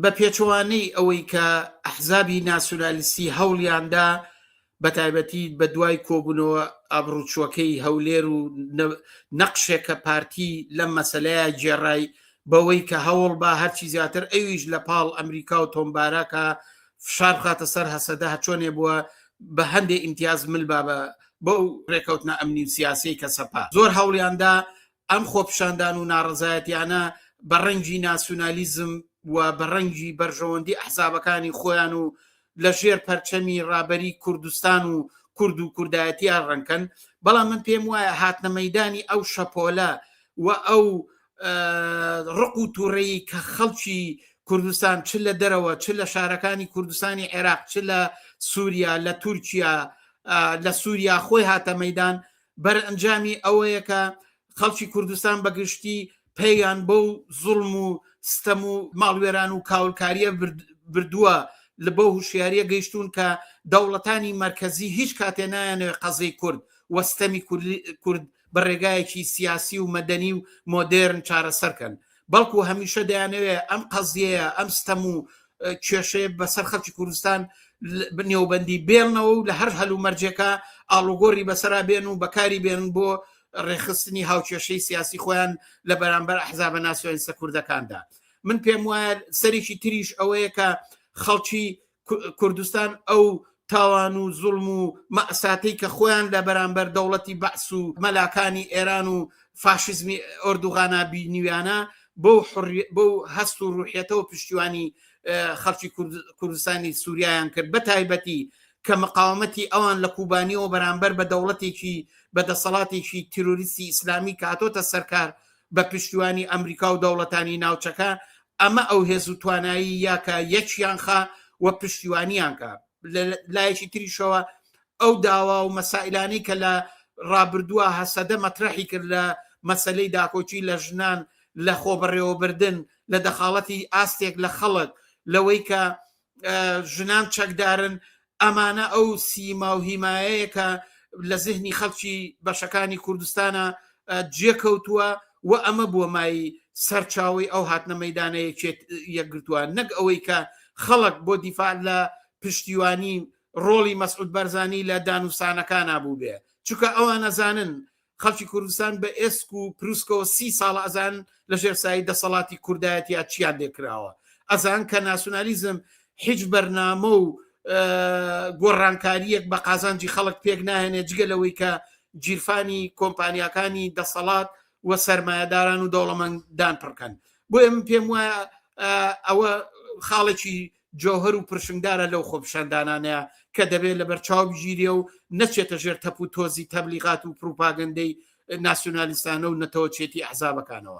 بە پێچەوانەی ئەوەی کە ئەحزابی ناسیونالیستی هەوڵیاندا بە تایبەتی بە دوای کۆبوونەوە ئابڕووچووەکەی هەولێر و نەقشێک کە پارتی لەم مەسەلەیە گێڕای بەوەی کە هەوڵ با هەرچی زیاتر ئەویش لە پاڵ ئەمریکا و تۆم باراکا فشار بخاتە سەر هەسەدە هەرچۆنێ بووە بە هەندێ ئیمتیاز مل با بە بەو ڕێکەوتنە ئەمنی و سیاسیەی کە سەپا زۆر هەوڵیاندا ئەم خۆپیشاندان و ناڕەزایەتیانە بە ڕەنگی ناسیونالیزم و بە ڕەنگی بەرژەوەندی ئەحزابەکانی خۆیان و لە ژێر پەرچەمی ڕابەری کوردستان و کورد و کوردایەتیان ڕەنکەن، بەڵام من پێم وایە هاتنە مەیدانی ئەو شەپۆلە و ئەو ڕق و توڕەیی کە خەڵکی کوردستان چ لە دەرەوە چ لە شارەکانی کوردستانی عێراق چ لە سووریا لە تورکیا لە سووریا خۆی هاتە مەدان بەرئەنجامی ئەوەیە کە خەڵکی کوردستان بە گشتی پێیان بەو زوڵم و ستەم و ماڵوێران و کاولکاریە بردووە لە بەو هوشیاریە گەیشتوون کە دەوڵەتانی مەرکەزی هیچ کاتێ نایانەوێت قەزیەی کورد و ستەمی کورد بە ڕێگایەکی سیاسی و مەدەنی و مۆدێرن چارەسەر کەن بەڵکو هەمیشە دەیانەوێت ئەم قەزیەیە ئەم ستەم و کێشەیە بەسەر خەڵکی کوردستان نێوبەندی بێڵنەوە و لە هەر هەلومەرجێکە ئاڵوگۆری بەسەرا بێن و بەکاری بێن بۆ ڕێکخستنی هاوکێشەی سیاسی خۆیان لە بەرامبەر ئەحزابە ناسیۆنیستە کوردەکاندا. من پێم وایە سەرێکی تریش ئەوەیە کە خەڵکی کوردستان ئەو تاوان و زوڵم و مەساتەی کە خۆیان لە بەرامبەر دەوڵەتی بەعس و مەلاکانی ئێران و فاشیزمی ئۆردوغانا بینیویانە بەو بەو هەست و ڕوحیەتەوە پشتیوانی خەڵکی کوردستانی سووریایان کرد بە تایبەتی کە مقاومەتی ئەوان لە کوبانیەوە بەرامبەر بە دەوڵەتێکی بە دەسەڵاتێکی تیرۆریستی ئیسلامی کە هاتۆتە سەرکار بە پشتیوانی ئەمریکا و دەوڵەتانی ناوچەکە ئەمە ئەو هێز و توانایی یا کە یەکیان خا و پشتیوانیان کە لە لایەکی تریشەوە ئەو داوا و مەسائلانەی کە لە ڕابردووە هەسەدە مەترەحی کرد لە مەسەلەی داکۆکی لە ژنان لە خۆبەڕێوەبردن لە دەخاڵەتی ئاستێک لە خەڵک لەوەی کە ژنان چەکدارن ئەمانە ئەو سیما و هیمایەیە کە لە زهنی خەڵکی بەشەکانی کوردستانە جێکەوتووە و ئەمە بووە مای سەرچاوی ئەو هاتنە مەدانە یەکگرتووە نەک ئەوەی کە خەڵک بۆ دیفاع لە پشتیوانی ڕۆڵی مەسعود بەرزانی لە دانوسانەکانا بووبێ چونکە ئەوان ئەزانن خەڵکی کوردستان بە ئێسک و پروسکەوە سی ساڵە ئەزان لە ژێر سایەی دەسەڵاتی کوردایەتیا چیان لێ کراوە ئەزان کە ناسیونالیزم هیچ بەرنامە و گۆڕانکاریەک بە قازانجی خەڵک پێک ناهێنێ جگە لەوەی کە گیرفانی کۆمپانیاکانی دەسەڵات و سەرمایەداران و دەوڵەمەندان پڕکەن بۆیە من پێم وایە ئەوە خاڵێکی جەوهەر و پرشنگدارە لەو خۆپیشاندانانەیە کە دەبێت لەبەر چاو بگیرێ و نەچێتە ژێر تەپ و تۆزی تەبلیغات و پروپاگەندەی ناسیونالیستانە و نەتەوەچێتی ئەحزابەکانەوە.